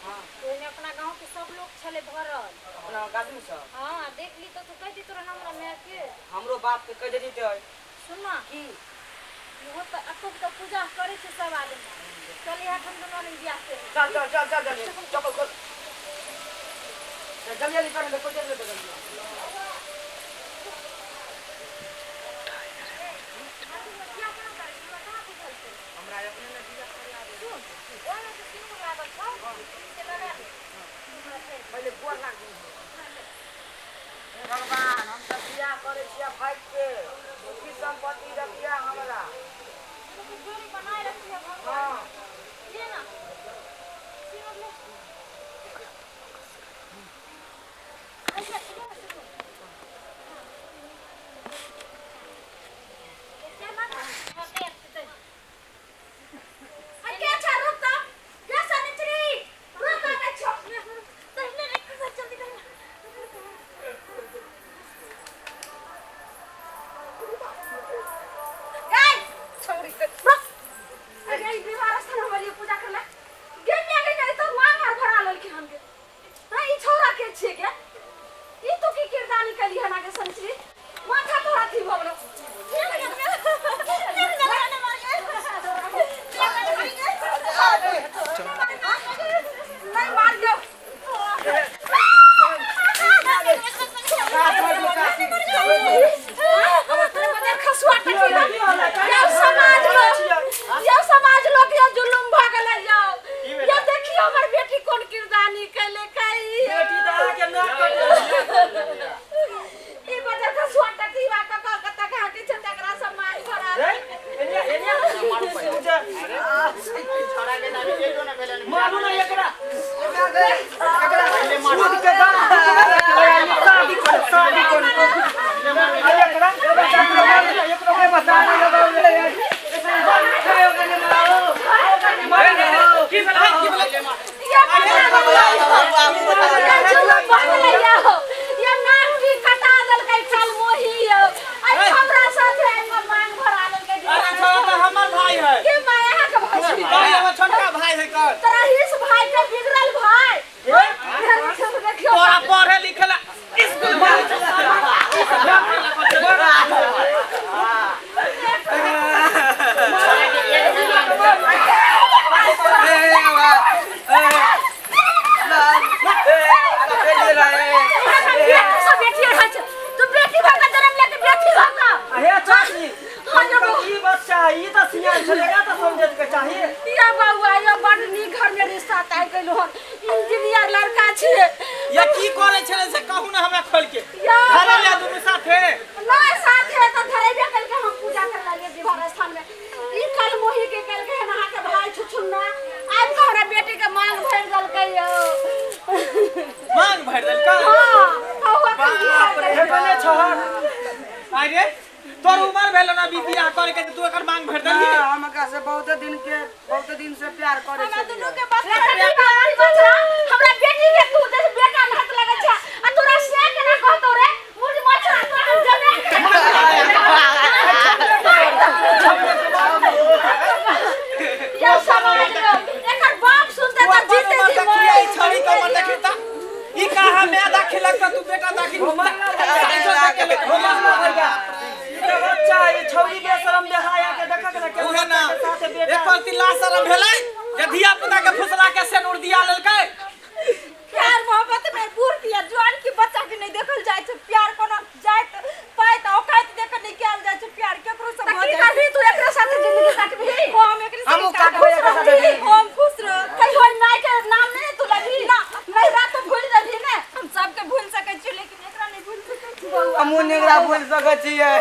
हां। ओहिमे अपना गांव के सब लोग छले भरल। अपना गादू सब। हां, देख ली तो तू कह दी तोरा हमरा माय के। हमरो बाप के कह देती त सुन ना की इहो त अतुक त पूजा करे छै सब आदमी। चल यहाँ हम दोनों आदमी बियाह के। चल चल चल चल चल चप्पल खोल। जल्दी जल्दी कर ले, कोई जल्दी जल्दी। हमरा अपने ने बियाह करे आबे। सुन, ओहिमे से सिंदूर लागल छौ, से लगा दे। पहिले गोर लाग दे। हे भगवान, हम सब बियाह करे छियै भाई के, सुखी संपत्ति रखिया हमरा। जोड़ी बनाए रखिया भगवान। हां। ले ना। सिंदूर ले। अच्छा, ले ना सिंदूर। ले ना। हां, दे दे। आ के छ रुक त के सनिचरी रुक त छ तहिने रे जल्दी कर। गाय छोरी के रुक। अरे ई विवाह स्थान हम लिए पूजा करला गे मिया गे नहीं तो मांग और भरा ललखिन हम के। हां, ई छोरा के छिए के ई तो की किरदानी कली हना के सनिचरी माथा तोरा थी भगलो। नहीं मार गयो। यौ समाज लोग यौ जुलुम भ गेलै यौ। यौ देखियौ हमर बेटी कोन किरदानी कैले कै। बेटी त अहाँ के नाक कटल। ई बजर खसुआ टकीवा क क क तक हाकी छै तकरा सब मार भरा। ए एनिया एनिया पूजा छोड़ा के नाम एगो ना भेलन। मारू ना एकरा। एकरा सूद के दाम शादी कर शादी कर। अरे एकरा एकरा एकरा बता ना लगाओ रे। की भेलै की भेलै? जुलुम भ गेलै यौ। यौ नाक की कटा देलकै कलमोही यौ। आइ हमरा साथे आइ मांग भरा लेलकै। अरे छोड़ा त हमर भाई है। के माय अहाँ के भाई छी? भाई हमर छोटका भाई है कर। तोरा हिस भाई के बिगड़ल भाई। देखियौ तोरा पढ़े लिखे ला स्कूल में बेटी सब बेटी रहै छै। तू बेटी भऽ कऽ जन्म लेके बेटी भऽ कऽ। हे चाची, हाँ यौ बौआ। ई बच्चा ई त सियान छलै, एकरा त समझे के चाही। या बौआ यौ बड़ नीक घर में रिश्ता ताकि गेलहुँ हन। इंजीनियर लड़का छियै। या की करे छले से कहू ना हमरा खोल के। या धरे ले दुनू साथे। नहीं साथे त धरेबे कलके हम पूजा कर लियै विवाह स्थान में। ई कल मोही के कलके हन अहाँ के भाई छुछुन्ना आबि कऽ हमरा बेटी के मांग भरि देलकै यौ। मांग भरि देलकै। हां, कहू अखन की बाप रे। हे बने छहक। अरे तोर उमर भेल ना बियाह करे के, तू एकर मांग भरि देलही। हम एकरा से बहुत दिन के बहुत दिन से प्यार करे हमरा छलियै। दुनू के बस हमरा बेटी के तू देख बेटा हाथ लगै छै आ तोरा से केना कहतौ रे मुड़ी मछरा तोरा हम जमे यौ समाज लोग एकर बाप सुनते तू त अपन जीते उमर जी देखी मर ई छड़ी के उमर देखी त ई कहाँ मैं दाखिल लगता तू बेटा दाखिल। ई त बच्चा ई छौरी बेशरम देहाया के देखक ना के उहे ना साथे बेटा। एकर तिला शरम भेलै जे धिया पुता के फुसला के सेनुर दिया लेलकै। प्यार मोहब्बत में बूढ़ के जवान के बच्चा के नहीं देखल जाय छै। प्यार कोनो जात पाइत औकात देख नहीं कयल जाय छै। प्यार केकरो से त भऽ की जाइ छै। करबही तू एकरा साथे जिंदगी काटबही? हम एकरे हमहूँ संगे काटबै एकरा साथे खुश रहब। जिंदगी। हम खुश रहब। कहियो माय के नाम नहीं तू लेबही ना नैहरा तो भूल जेबही ने। हम सबके भूल सकै छी लेकिन एकरा नहीं भूल सकै छी। हमहूँ एकरा भूल सकै छियै।